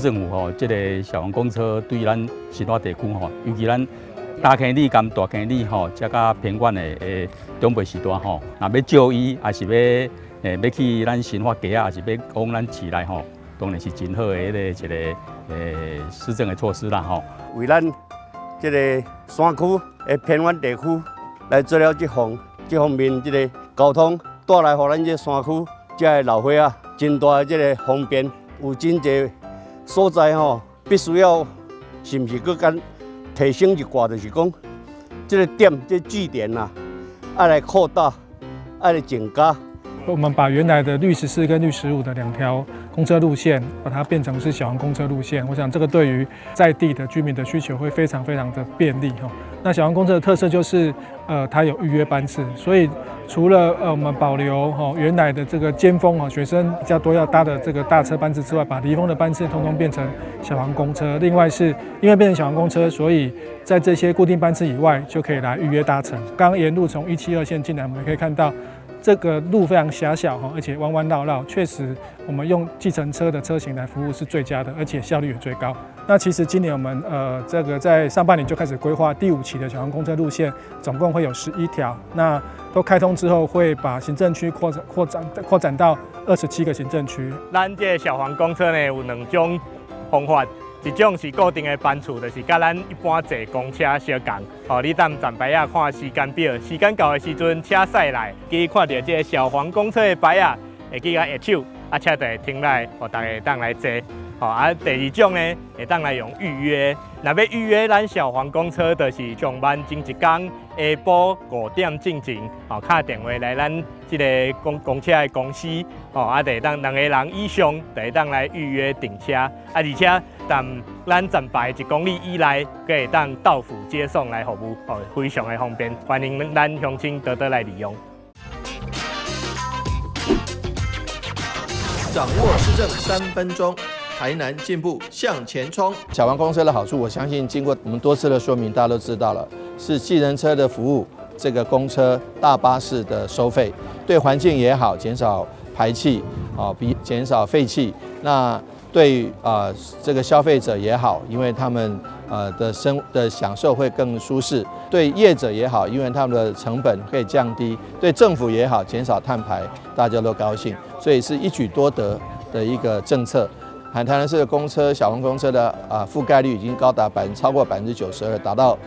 政府吼，這个小黃公車對咱新化地區吼，尤其咱大坑里佮大坑里吼，遮較偏遠的長輩時代吼，若欲就醫，抑是欲欲去咱新化街仔，抑是欲往咱市內吼，當然是真好的彼个一个施政的措施啦吼。為咱這个山區的偏遠地區來做了這方面這个交通，帶來予咱這山區遮的老歲仔真大的這个方便，有真濟所在吼，必須要是毋是閣較提升一寡，就是講這个點這個據點啊，愛來擴大，愛來增加。我們把原來的綠14跟綠15的兩條公車路線，把它變成是小黃公車路線。我想這個對於在地的居民的需求會非常非常的便利哈。那小黃公車的特色就是，它有預約班次，所以除了我們保留哈原來的這個尖峰啊學生比較多要搭的這個大車班次之外，把離峰的班次通通變成小黃公車。另外是因為變成小黃公車，所以在這些固定班次以外就可以來預約搭乘。剛沿路從172線進來，我們可以看到，這個路非常狹小哈，而且彎彎繞繞，確實我們用計程車的車型來服務是最佳的，而且效率也最高。那其實今年我們這個在上半年就開始規劃第五期的小黃公車路線，總共會有11條。那都開通之後，會把行政區擴展擴展擴展到27個行政區。咱這个小黃公車呢有兩種方法，一種是固定的班次，就是佮咱一般坐公車相仝。哦，你踮站牌仔看時間表，時間到的時陣，車駛來，記看著這个小黃公車的牌仔，會記共揮手，啊，車就會停來，予大家會當來坐。吼，啊，第二種呢，會當來用預約。若欲預約咱小黃公車，就是上班前一工下晡5點進前，吼，敲電話來咱這个公車的公司，吼，啊，就會當兩個人以上，就會當來預約訂車。啊，而且踮咱站牌1公里以內，閣會當到府接送來服務，吼，非常的方便，歡迎咱鄉親多多來利用。掌握施政3分鐘。台南進步向前衝。小黃公車的好處，我相信經過我們多次的說明，大家都知道了，是計程車的服務，這個公車、大巴士的收費，對環境也好，減少排氣，啊，比減少廢氣。那對啊，這個消費者也好，因為他們的生的享受會更舒適；對業者也好，因為他們的成本可以降低；對政府也好，減少碳排，大家都高興，所以是一舉多得的一個政策。台南市的公車、小黃公車的覆蓋率已經高達超過92%，達到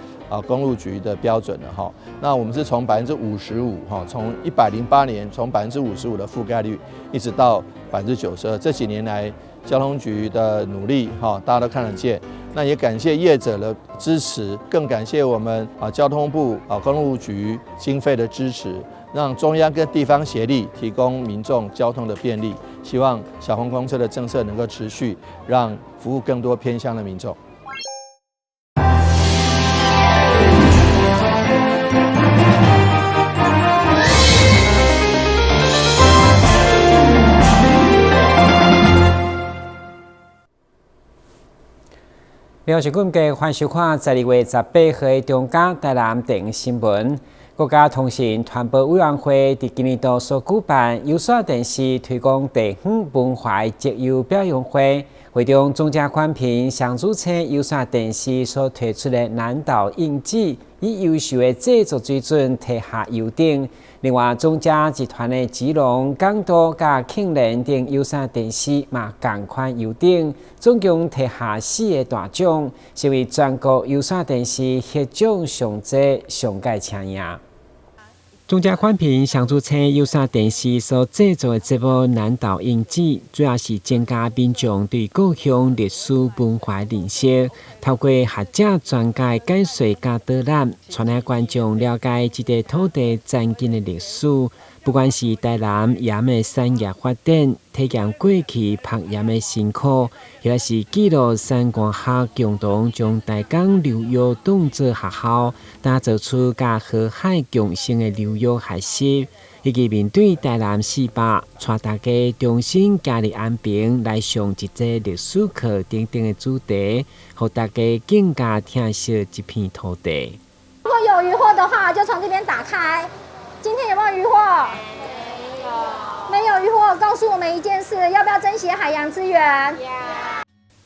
公路局的標準了哈。那我們是從55%哈，從108年從55%的覆蓋率，一直到92%，這幾年來交通局的努力哈，大家都看得見。那也感謝業者的支持，更感謝我們交通部公路局經費的支持，讓中央跟地方協力，提供民眾交通的便利。希望小黃公車的政策能夠持續，讓服務更多偏鄉的民眾。廖是今嘅歡迎收看12月18號的中嘉台南電新聞。國家通訊傳播委員會佇今年度所舉辦有線電視推廣地方文化的績優表揚會，會中總監寬頻雙主車有線電視所推出的南島印記，以優秀的製作水準提下優等。另外，中嘉集團的基隆、港都佮慶聯等有線電視嘛仝款優等，總共提下四个大獎，成為全國有線電視獲獎上濟上蓋車贏。中嘉寬頻雙主車有線電視所製作的節目《南島印記》，主要是增加民眾對故鄉歷史文化認識，透過學者專家的解說佮導覽，帶領觀眾了解這塊土地曾經的歷史。不管是台南鹽的產業發展，體驗過去曝鹽的辛苦，抑或是記錄三峽學共同將大江流域當作學校，打造出佮河海共生的流域學習，以及面對台南400，帶大家重新行入安平來上一節歷史課等等的主題，予大家更加疼惜這片土地。如果有漁獲的話，就從這邊打開。今天有沒有漁獲？沒有。沒有漁獲，告訴我們一件事：要不要珍惜海洋資源？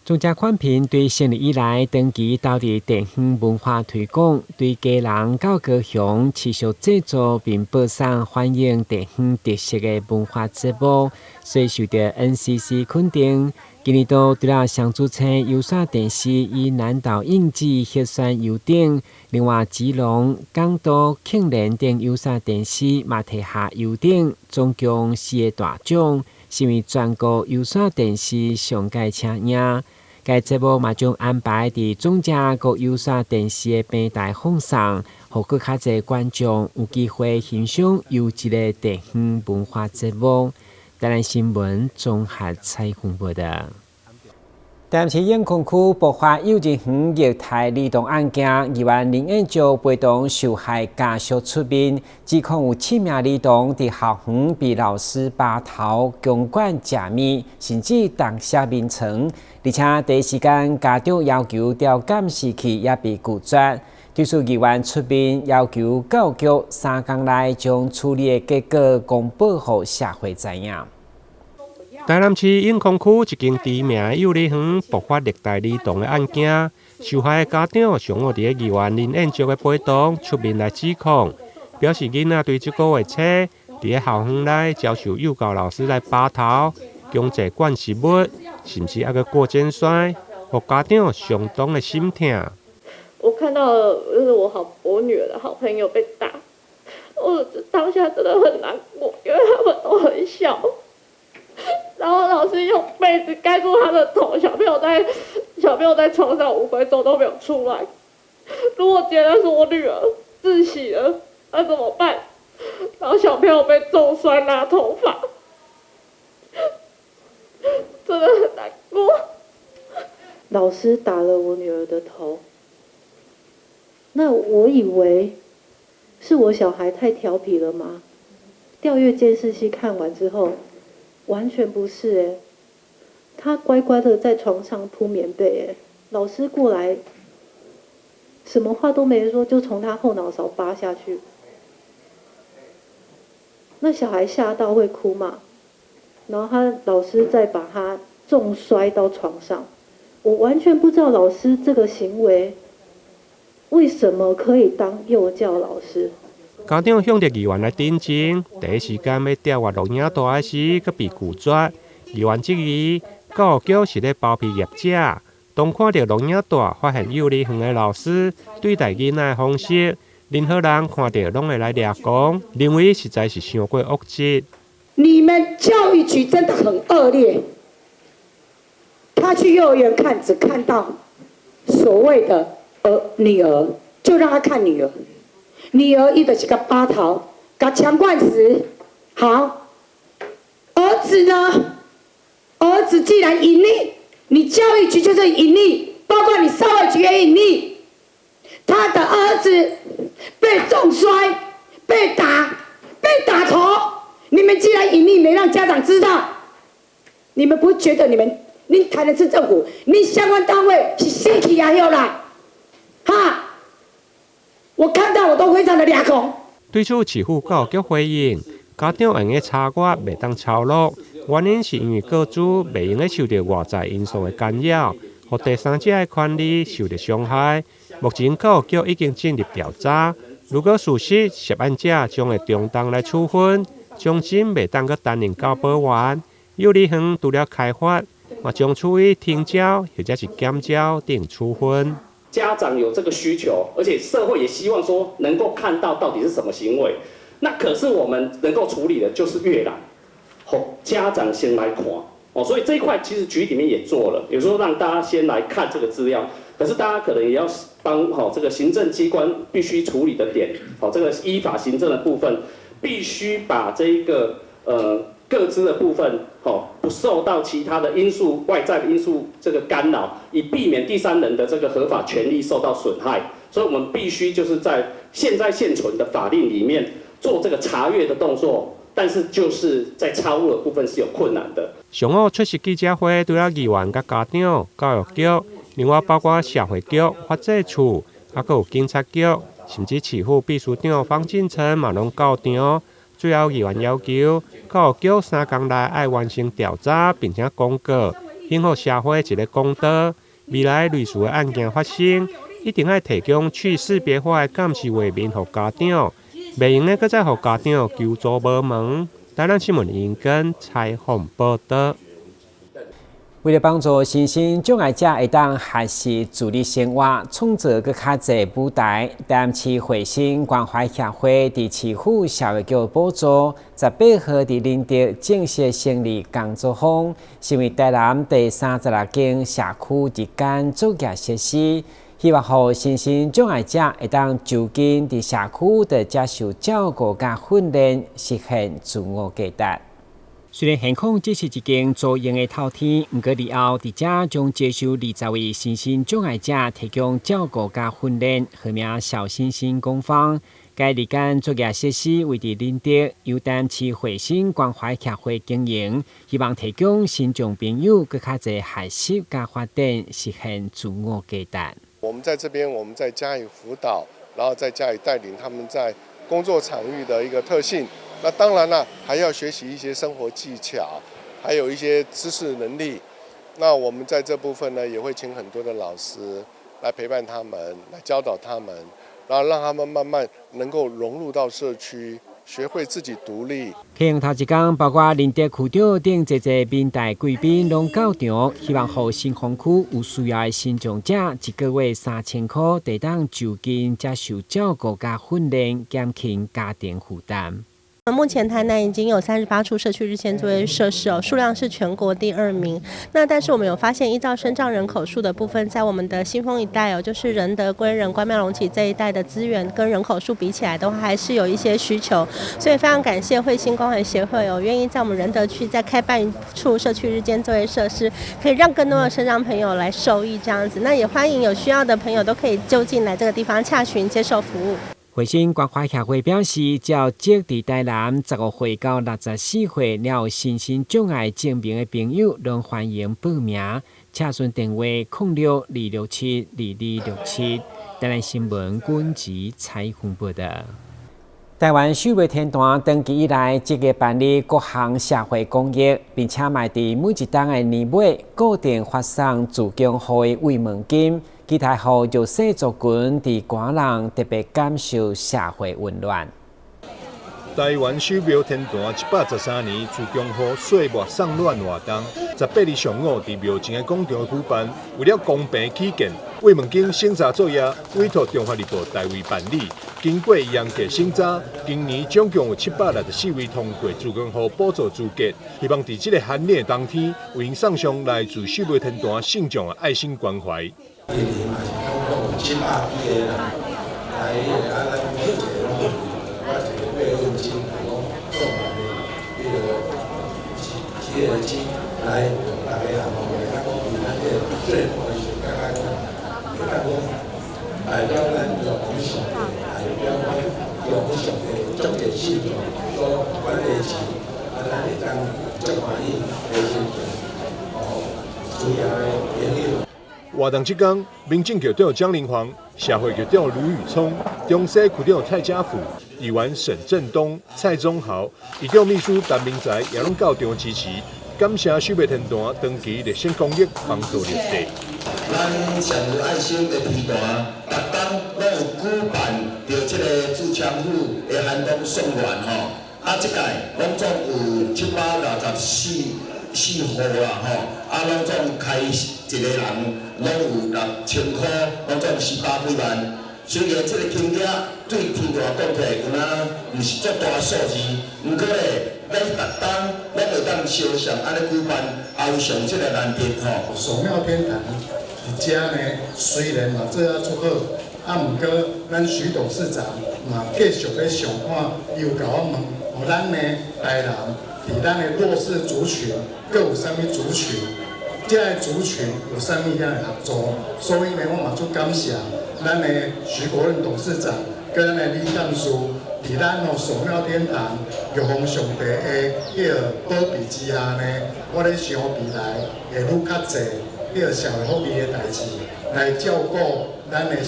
總社寬頻對成立以來，長期投入地方文化推廣，對基隆到高雄持續製作並播送反映地方特色的文化節目，所以受到 NCC 肯定。今年度除了雙主車有線電視以南投應季核選優等，另外基隆、港都、慶聯等有線電視嘛提下優等，總共四个大獎，成為全國有線電視上蓋車贏。該節目嘛將安排佇總社各有線電視的平台放送，予閣較濟觀眾有機會欣賞優質的地方文化節目。台南新聞綜合採訪報導。台南市永康區爆發幼稚園虐待兒童案件，議員林彥石陪同受害家屬出面，指控有七名兒童佇校園被老師拔頭、強灌食物，甚至重摔眠床，而且第一時間家長要求調監視器也被拒絕。對此議員出面要求教育局3工內將處理的結果公布予社會知影。台南市永康區一間知名的幼兒園爆發虐待兒童的案件，受害的家長上午佇咧議員林彥石的陪同出面來指控，表示囡仔對這個月初佇咧校園內遭受幼教老師來拔頭、強制灌食物，甚至猶閣過肩摔，予家長相當的心疼。我看到就是我女兒的好朋友被打，我當下真的很難過，因為他們都很小。然後老師用被子蓋住他的頭，小朋友在床上5分鐘都沒有出來。如果今天是我女兒窒息了，那怎麼辦？然後小朋友被重摔拉頭髮，真的很難過。老師打了我女兒的頭，那我以為是我小孩太調皮了嗎？調閱監視器看完之後，完全不是欸，他乖乖的在床上鋪棉被欸，老師過來，什麼話都沒說，就從他後腦勺扒下去。那小孩嚇到會哭嘛？然後他老師再把他重摔到床上，我完全不知道老師這個行為為什麼可以當幼教老師。家長向著議員來陳情，第一時間欲調閱錄影帶時，閣被拒絕。議員質疑教育局是咧包庇業者，當看著錄影帶，發現幼兒園的老師對待囡仔的方式，任何人看著攏會來掠狂，認為實在是傷過惡質。你們教育局真的很惡劣。他去幼兒園看，只看到所謂的兒女兒，就讓他看女兒。女兒伊就是共拔頭，共強灌食。好，兒子呢？兒子既然隱匿，你教育局就是隱匿，包括你少兒局也隱匿。他的兒子被重摔、被打、被打頭，你們既然隱匿，沒讓家長知道，你們不覺得你們，你台南市政府，你相關單位是死去也有啦，哈？我看到我都非常的抓狂。對此，市府教育局回應，家長會用查閱，袂當抄錄，原因是因為個資袂用得受著外在因素的干擾，予第三者的權利受著傷害。目前教育局已經進入調查，如果屬實，涉案者將會重重來處分，終身袂當閣擔任教保員。幼兒園除了開罰，嘛將處以停招或者是減招等處分。家長有這個需求，而且社會也希望說能夠看到到底是什麼行為。那可是我們能夠處理的就是閱覽，予家長先來看哦。所以這一塊其實局裡面也做了，有時候讓大家先來看這個資料。可是大家可能也要幫好這個行政機關必須處理的點，好這個依法行政的部分，必須把這一個個資的部分，好不受到其他的因素、外在的因素這個干擾，以避免第三人的這個合法權利受到損害。所以，我們必須就是在現在現存的法令裡面做這個查閱的動作，但是就是在抄錄的部分是有困難的。上午出席記者會，除了議員佮家長、教育局，另外包括社會局、法制處，猶閣有警察局，甚至市府秘書長方進成嘛攏到場。最後，議員要求教育局3工內愛完成調查，並且公告，希幸予社會一个公道。未來類似的案件發生，一定愛提供去識別化的監視畫面予家長，袂用得閣再予家長求助無門。台南新聞英根採訪報導。為了幫助身心障礙者會當學習自理生活，創造閣較濟舞台，台南市惠心關懷協會佇市府社會局補助，18號佇仁德正式成立工作坊，成為台南第36間社區日間作業設施，希望予身心障礙者會當就近佇社區的接受照顧佮訓練，實現自我價值。雖然現況只是一間租用的透天，毋過日後佇遮將接受20位身心障礙者提供照顧佮訓練，號名小星星工坊。該日間作業設施位佇仁德，由台南市惠心關懷協會經營，希望提供身障朋友閣較濟學習佮發展，實現自我價值。我們在這邊，我們再加以輔導，然後再加以帶領他們在工作場域的一個特性。那當然了，還要學習一些生活技巧，還有一些知識能力。那我們在這部分呢，也會請很多的老師來陪伴他們，來教導他們，然後讓他們慢慢能夠融入到社區，學會自己獨立。啟用頭一工，包括仁德區長等濟濟民代貴賓攏到場，希望予新豐區有需要的身障者一個月3000箍，會當就近接受照顧佮訓練，減輕家庭負擔。目前台南已經有38處社區日間作業設施哦，數量是全國第二名。那但是我們有發現，依照身障人口數的部分，在我們的新豐一帶哦，就是仁德、歸仁、關廟龍崎這一帶的資源跟人口數比起來的話，還是有一些需求。所以非常感謝惠心關懷協會哦，願意在我們仁德區再開辦一處社區日間作業設施，可以讓更多的身障朋友來受益這樣子。那也歡迎有需要的朋友都可以就近來這個地方洽詢接受服務。惠心關懷協會表示，只要籍佇台南15歲到64歲，了有身心障礙證明的朋友，攏歡迎報名。查詢電話：06-267-2267。台南新聞軍籍採訪報導。台灣秀苗天壇長期以來積極辦理各項社會公益，並且嘛佇每一冬的年尾固定發送慈江戶的慰問金，期待予弱勢族群佇寒人特別感受社會溫暖。台灣守廟天壇113年慈江戶歲末送暖活動，18日上午佇廟前的廣場舉辦。為了公平起見，慰問金審查作業委託中華日報代為辦理。經過嚴格審查，今年總共有764位通過慈江戶補助資格。希望佇這个寒冷的冬天，為𪜶送上來自守廟天壇信眾的愛心關懷。今年嘛是講有700幾个人來，啊，咱每一個攏有發一個慰問金，來講送來的彼个幾個金來，逐家人吼會當講佇咱這個歲末的時陣，感覺講，會當講代表咱玉皇上帝，代表咱玉皇上帝足濟信眾所管的錢，啊，咱會當足歡喜的心情，哦，需要的朋友。活動這工，民政局長江林煌、社會局長盧宇聰、中西區長蔡家福、議員沈振東、蔡宗豪、議長秘書陳明才也攏到場支持，感謝守廟天壇長期熱心公益，幫助弱勢。咱上有愛心的天壇，逐冬攏有舉辦著這个自強府的寒冬送暖吼，啊，這屆攏總有764戶啦吼，啊，攏總開一个人攏有6000箍，攏總400幾萬。雖然這个金額對天壇講起來，有若毋是足大數字，毋過咧，咱逐冬攏會當相相按呢舉辦，也有上這个難得吼。守廟天壇佇遮呢，雖然嘛做啊足好，啊，毋過咱徐董事長嘛繼續咧想看，伊有共我問，哦，咱呢台南佇咱的弱勢族群，閣有啥物族群？這个族群有啥物樣的合作？所以呢，我嘛足感謝咱的徐國任董事長，佮咱的李幹事，佇咱哦守廟天壇玉皇上帝的彼个保庇之下呢，我咧想未來會愈較濟彼个社會福利的代誌，來照顧咱的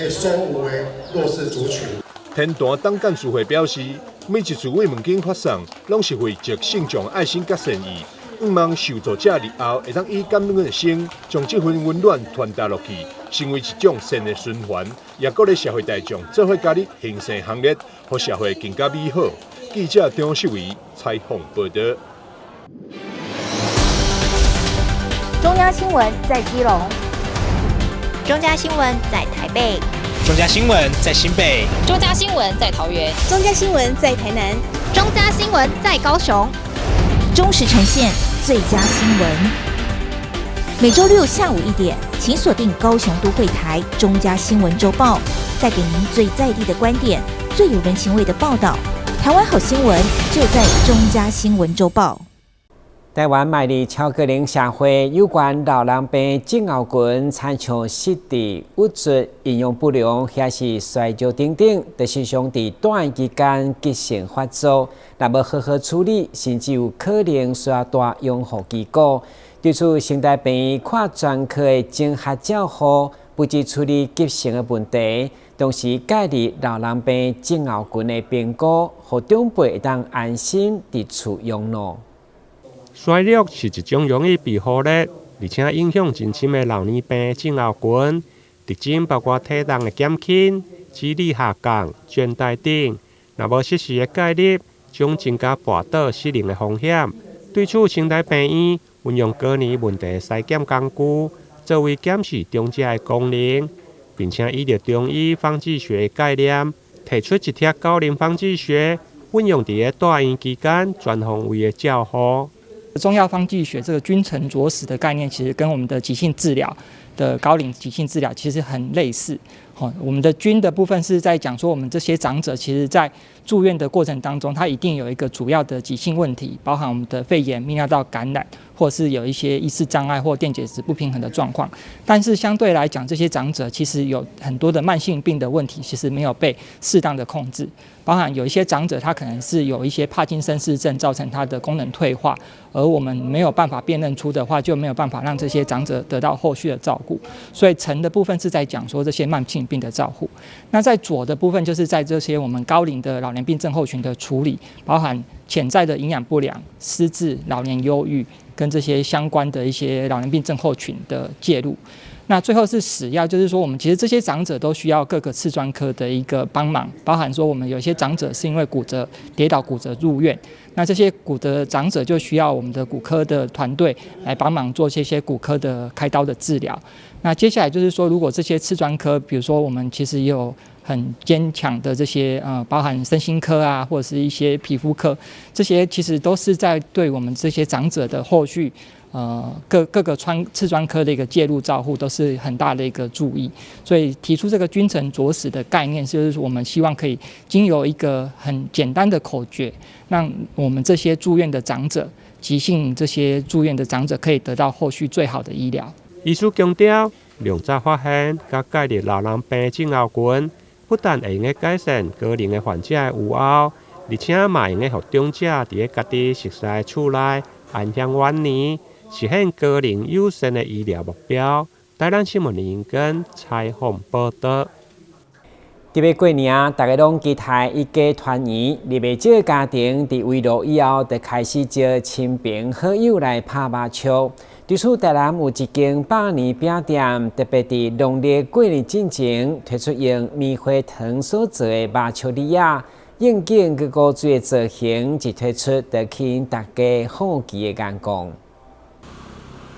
所有的弱勢族群。天壇董幹事會表示，每一次慰問金發送，攏是匯集信眾愛心佮善意，向望受助者日後會當以感恩的心，將這份溫暖傳達落去，成為一種善的循環，也鼓勵社會大眾做伙加入行善行列，予社會更加美好。記者張秀儀採訪報道。中央新聞在基隆，中嘉新聞在台北，中嘉新聞在新北，中嘉新聞在桃園，中嘉新聞在台南，中嘉新聞在高雄。忠實呈現最佳新聞。每週六下午1點，請鎖定高雄都會台中嘉新聞週報，帶給您最在地的觀點，最有人情味的報道。台灣好新聞就在中嘉新聞週報。台灣邁入超高齡社會，有關老人病症候群，親像失智、鬱卒、營養不良，抑是衰弱等等，都時常佇短期間急性發作，若無好好處理，甚至有可能需要蹛養護機構。對此，成大病院跨專科的整合照護，不只處理急性的問題，同時介入老人病症候群的評估，予長輩會當安心佇厝養老。衰弱是一種容易被忽略，而且影響真深的老年病症候群，特徵包括體重的減輕、智力下降、倦怠等。若無適時的介入，將增加跋倒失能的風險。對此，成大病院運用高齡問題篩檢工具，作為檢視長者的功能，並且依著中醫方劑學的概念，提出一帖高齡方劑學，運用佇咧住院期間全方位的照護。中藥方劑學這個君臣佐使的概念，其實跟我們的急性治療的高齡急性治療其實很類似。好，我們的君的部分是在講說，我們這些長者其實在住院的過程當中，他一定有一個主要的急性問題，包含我們的肺炎、泌尿道感染，或是有一些意識障礙或電解質不平衡的狀況。但是相對來講，這些長者其實有很多的慢性病的問題，其實沒有被適當的控制。包含有一些長者，他可能是有一些帕金森氏症，造成他的功能退化，而我們沒有辦法辨認出的話，就沒有辦法讓這些長者得到後續的照顧。所以臣的部分是在講說這些慢性病的照護。那在佐的部分，就是在這些我們高齡的老年病症候群的處理，包含潛在的營養不良、失智、老年憂鬱跟這些相關的一些老年病症候群的介入。那最後是使要，就是說我們其實這些長者都需要各個次專科的一個幫忙，包含說我們有些長者是因為骨折跌倒骨折入院，那這些骨折長者就需要我們的骨科的團隊來幫忙做這些骨科的開刀的治療。那接下來就是說，如果這些次專科，比如說我們其實也有很堅強的這些包含身心科啊，或者是一些皮膚科，這些其實都是在對我們這些長者的後續。各個次專科的一個介入照護都是很大的一個注意，所以提出這個君臣佐使的概念，就是我們希望可以經由一個很簡單的口訣，讓我們這些住院的長者、急性這些住院的長者可以得到後續最好的醫療。醫師強調，量早發現佮介入老人病症候群，不但會用改善高齡的患者的預後，而且嘛會用予長者佇咧家己熟似的厝內安享晚年。實現高齡友善的醫療目標。台南新聞林根採訪報道。特別過年，大家攏期待一家團圓。而袂少家庭佇圍爐以後，就開始招親朋好友來拍麻將。對此，台南有一間百年餅店，特別佇農曆過年進前推出用棉花糖所做的麻將禮盒，應景閣古錐的造型，一推出就吸引大家好奇的眼光。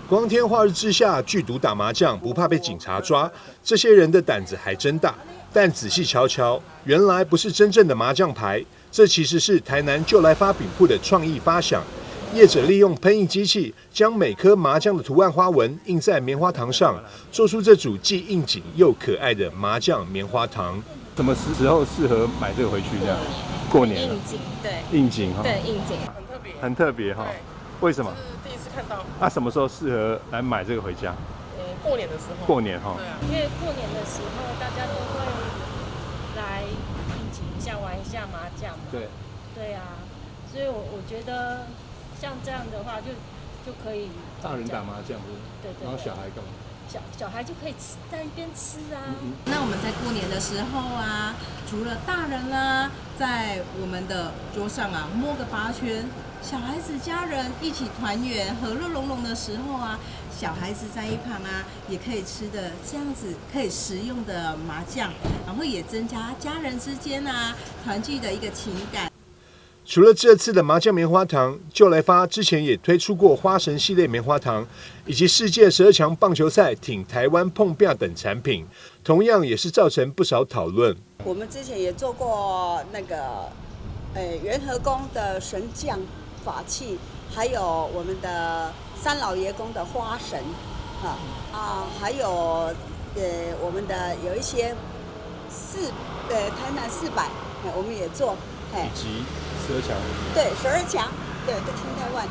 光天化日之下聚賭打麻將，不怕被警察抓，這些人的膽子還真大。但仔細瞧瞧，原來不是真正的麻將牌，這其實是台南就來發餅鋪的創意發想。業者利用噴印機器，將每顆麻將的圖案花紋印在棉花糖上，做出這組既應景又可愛的麻將棉花糖。什麼時候適合買這個回去？這樣過年應景，對，應景哈，對，應景，很特別，很特別哈。為什麼？第一次看到。那什麼時候適合來買這個回家？過年的時候。過年哈。對啊，因為過年的時候大家都會來應景一下，玩一下麻將嘛。對。對啊，所以我覺得像這樣的話就可以。大人打麻將，對對。然後小孩幹嘛？小小孩就可以吃在一邊吃啊。那我們在過年的時候啊，除了大人啦，在我們的桌上啊摸個八圈，小孩子家人一起團圓、和樂融融的時候啊，小孩子在一旁啊，也可以吃的這樣子可以食用的麻醬，然後也增加家人之間啊團聚的一個情感。除了這次的麻醬棉花糖，就來發之前也推出過花神系列棉花糖，以及世界12強棒球賽挺台灣碰餅等產品，同樣也是造成不少討論。我們之前也做過那個，元和宮的神將法器，還有我們的三老爺公的花神，啊，還有我們的有一些台南400，我們也做，以及12強，對，12強，對，都挺台灣。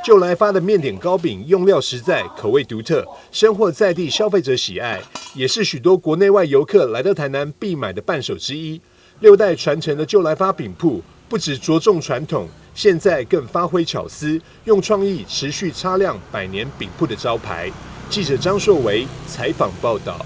就來發的麵點糕餅用料實在，口味獨特，深獲在地消費者喜愛，也是許多國內外遊客來到台南必買的伴手之一。六代傳承的就來發餅鋪，不只着重傳統，現在更發揮巧思，用創意持續擦亮百年餅鋪的招牌。記者張碩維採訪報道。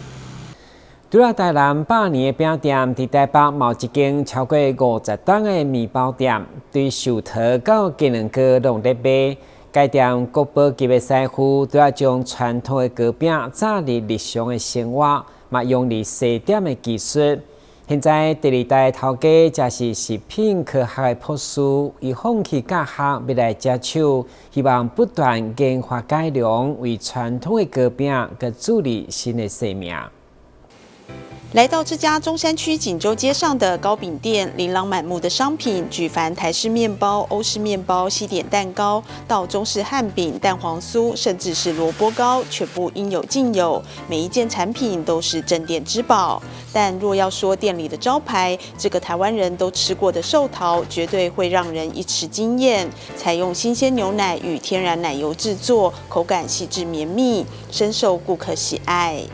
除了台南百年的餅店，佇台北嘛有一間超過50檔的麵包店，對壽桃到雞卵糕攏咧賣。該店國寶級的師傅，除了將傳統的糕餅紮入日常的生活，嘛融入西點的技術。現在第二代頭家，則是食品科學的博士，伊放棄教學，欲來接手，希望不斷研發改良，為傳統的糕餅閣注入新的生命。來到這家中山區錦州街上的糕餅店，琳琅滿目的商品，舉凡台式麵包、歐式麵包、西點蛋糕，到中式漢餅、蛋黃酥，甚至是蘿蔔糕，全部應有盡有。每一件產品都是鎮店之寶。但若要說店裡的招牌，這個台灣人都吃過的壽桃，絕對會讓人一吃驚豔。採用新鮮牛奶與天然奶油製作，口感細緻綿密，深受顧客喜愛。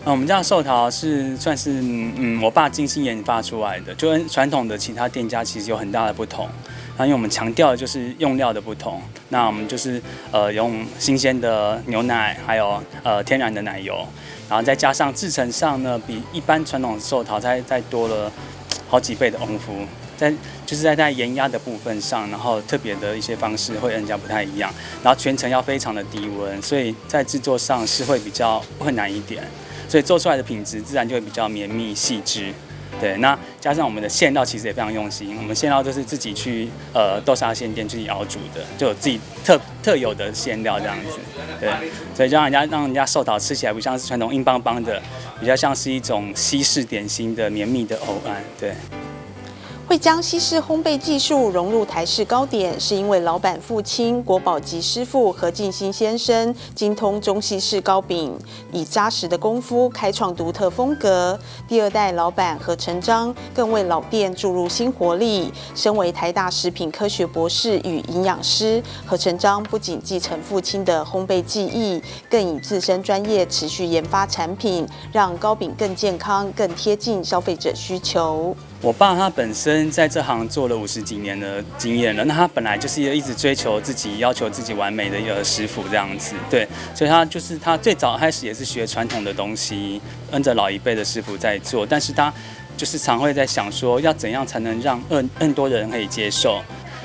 我們家的壽桃是算是我爸精心研發出來的，就跟傳統的其他店家其實有很大的不同。那因為我們強調的就是用料的不同，那我們就是用新鮮的牛奶，還有天然的奶油，然後再加上製程上呢，比一般傳統壽桃再多了好幾倍的功夫，在就是在研壓的部分上，然後特別的一些方式會跟人家不太一樣，然後全程要非常的低溫，所以在製作上是會比較困難一點。所以做出來的品質自然就會比較綿密細緻，對。那加上我們的餡料其實也非常用心，我們餡料都是自己去豆沙餡店自己熬煮的，就有自己特有的餡料這樣子，對。所以讓人家壽桃吃起來不像是傳統硬邦邦的，比較像是一種西式點心的綿密的藕案，對。會將西式烘焙技術融入台式糕點，是因為老闆父親國寶級師傅何進興先生精通中西式糕餅，以紮實的功夫開創獨特風格。第二代老闆何成章更為老店注入新活力。身為台大食品科學博士與營養師，何成章不僅繼承父親的烘焙技藝，更以自身專業持續研發產品，讓糕餅更健康、更貼近消費者需求。我爸他本身在這行做了50幾年的經驗了，那他本來就是一個一直追求自己、要求自己完美的一個師傅這樣子，對，所以他就是他最早開始也是學傳統的東西，跟着老一輩的師傅在做，但是他就是常會在想說，要怎樣才能讓更多的人可以接受。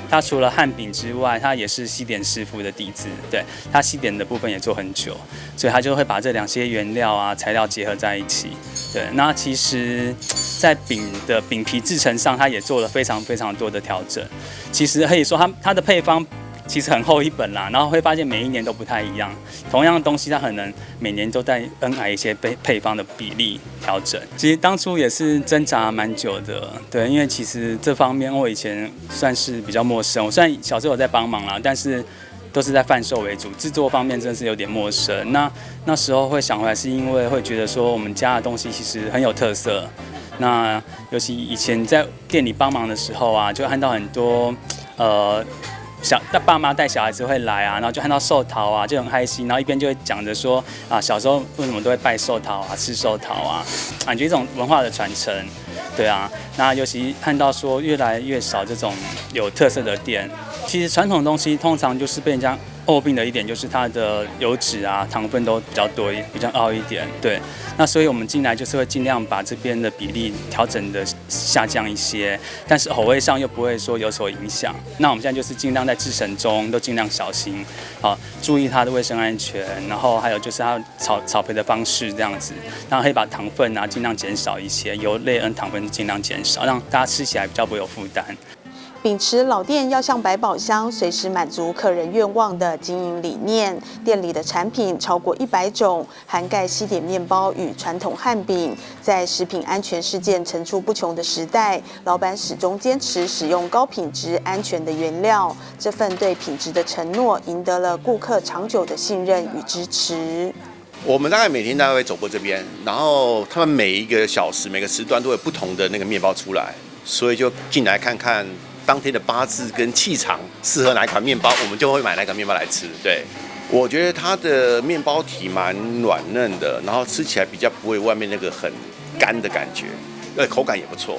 他除了漢餅之外，他也是西點師傅的底子，對，他西點的部分也做很久，所以他就會把這兩些原料啊材料結合在一起。對，那其實，在餅的餅皮製程上，他也做了非常非常多的調整。其實可以說他的配方其實很厚一本啦，然後會發現每一年都不太一樣。同樣的東西，他可能每年都在更改一些配方的比例調整。其實當初也是掙扎蠻久的，對，因為其實這方面我以前算是比較陌生。我雖然小時候有在幫忙啦，但是都是在販售為主，製作方面真的是有點陌生。那時候會想回來，是因為會覺得說我們家的東西其實很有特色。那尤其以前在店裡幫忙的時候啊，就看到很多小爸媽帶小孩子會來啊，然後就看到壽桃啊，就很開心，然後一邊就會講着說啊，小時候為什麼都會拜壽桃啊，吃壽桃啊，感覺一種文化的傳承，對啊。那尤其看到說越來越少這種有特色的店，其實傳統東西通常就是被人家诟病的一点就是它的油脂啊、糖分都比较多，比较凹一点。对，那所以我们进来就是会尽量把这边的比例调整的下降一些，但是口味上又不会说有所影响。那我们现在就是尽量在制程中都尽量小心，好，注意它的卫生安全，然后还有就是它炒焙的方式这样子，然后可以把糖分啊尽量减少一些，油类跟糖分尽量减少，让大家吃起来比较不会有负担。秉持老店要像百宝箱，随时满足客人愿望的经营理念，店里的产品超过100种，涵盖西点面包与传统汉饼。在食品安全事件层出不穷的时代，老板始终坚持使用高品质、安全的原料。这份对品质的承诺，赢得了顾客长久的信任与支持。我们大概每天大概会走过这边，然后他们每一个小时、每个时段都有不同的那个面包出来，所以就进来看看。当天的八字跟气场适合哪一款面包，我们就会买那个面包来吃。对，我觉得它的面包体蛮软嫩的，然后吃起来比较不会外面那个很干的感觉，口感也不错。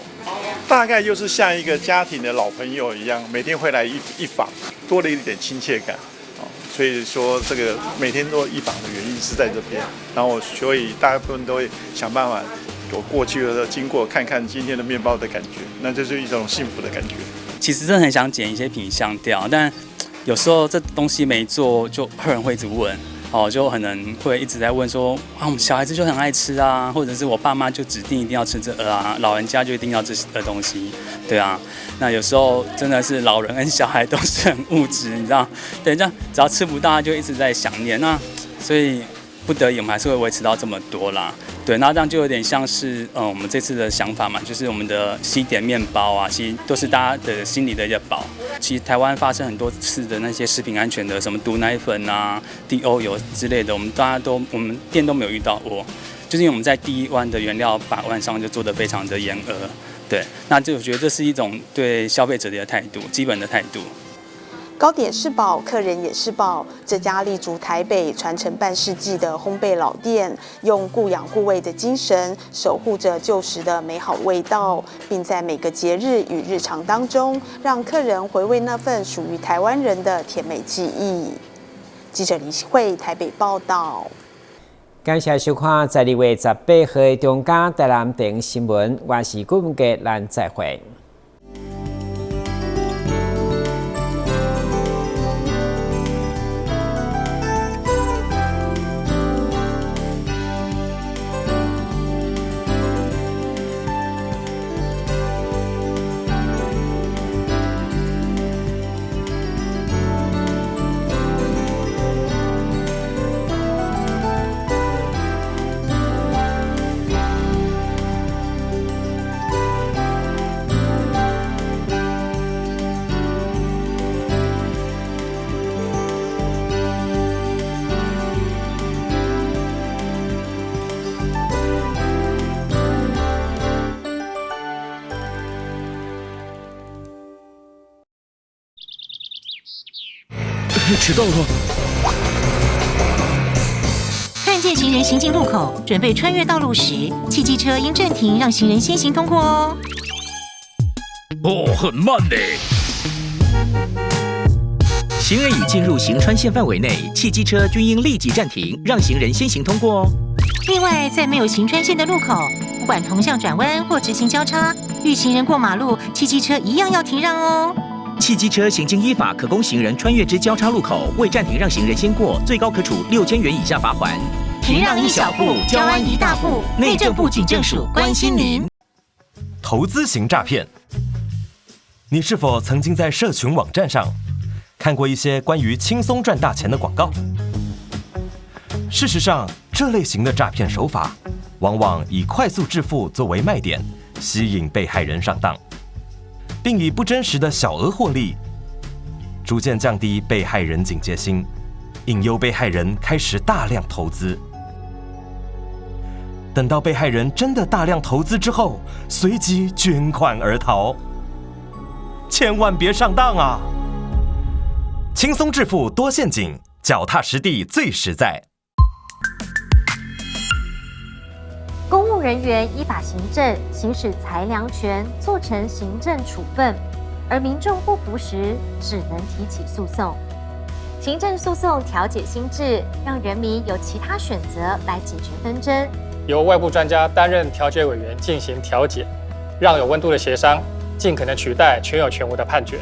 大概就是像一个家庭的老朋友一样，每天会来一访，多了一点亲切感。所以说这个每天都一访的原因是在这边，然后所以大部分都会想办法，我过去的时候经过看看今天的面包的感觉，那就是一种幸福的感觉。其实真的很想减一些品项掉，但有时候这东西没做，就客人会一直问，哦，就可能会一直在问说啊，我们小孩子就很爱吃啊，或者是我爸妈就指定一定要吃这个啊，老人家就一定要这个东西，对啊。那有时候真的是老人跟小孩都是很物质，你知道，对，这样只要吃不到就一直在想念，那所以不得已我们还是会维持到这么多啦。对，那这样就有点像是，我们这次的想法嘛，就是我们的西点面包啊，其实都是大家的心里的一个宝。其实台湾发生很多次的那些食品安全的，什么毒奶粉啊、低欧油之类的，我们大家都我们店都没有遇到过，就是因为我们在第一关的原料把关上就做得非常的严格。对，那就我觉得这是一种对消费者的一个态度，基本的态度。糕点是宝，客人也是宝。这家立足台北、传承半世纪的烘焙老店，用顾养顾味的精神，守护着旧时的美好味道，并在每个节日与日常当中，让客人回味那份属于台湾人的甜美记忆。记者林希慧台北报道。感谢收看12月18号的中嘉台南电新闻，我是顾文杰，咱再会。迟到了。看见行人行进路口，准备穿越道路时，汽机车应暂停，让行人先行通过哦。哦，很慢呢。行人已进入行穿线范围内，汽机车均应立即暂停，让行人先行通过哦。另外，在没有行穿线的路口，不管同向转弯或直行交叉，遇行人过马路，汽机车一样要停让哦。汽机车行经依法可供行人穿越之交叉路口，未暂停让行人先过，最高可处6000元以下罚锾。停让一小步，交安一大步。内政部警政署关心您。投资型诈骗，你是否曾经在社群网站上看过一些关于轻松赚大钱的广告？事实上，这类型的诈骗手法，往往以快速致富作为卖点，吸引被害人上当。并以不真实的小额获利，逐渐降低被害人警戒心，引诱被害人开始大量投资。等到被害人真的大量投资之后，随即卷款而逃。千万别上当啊！轻松致富多陷阱，脚踏实地最实在。公务人员依法行政，行使裁量权，做成行政处分，而民众不服时，只能提起诉讼。行政訴訟調解新制，讓人民有其他選擇來解決紛爭。由外部專家擔任調解委員進行調解，讓有溫度的協商盡可能取代權有權無的判決。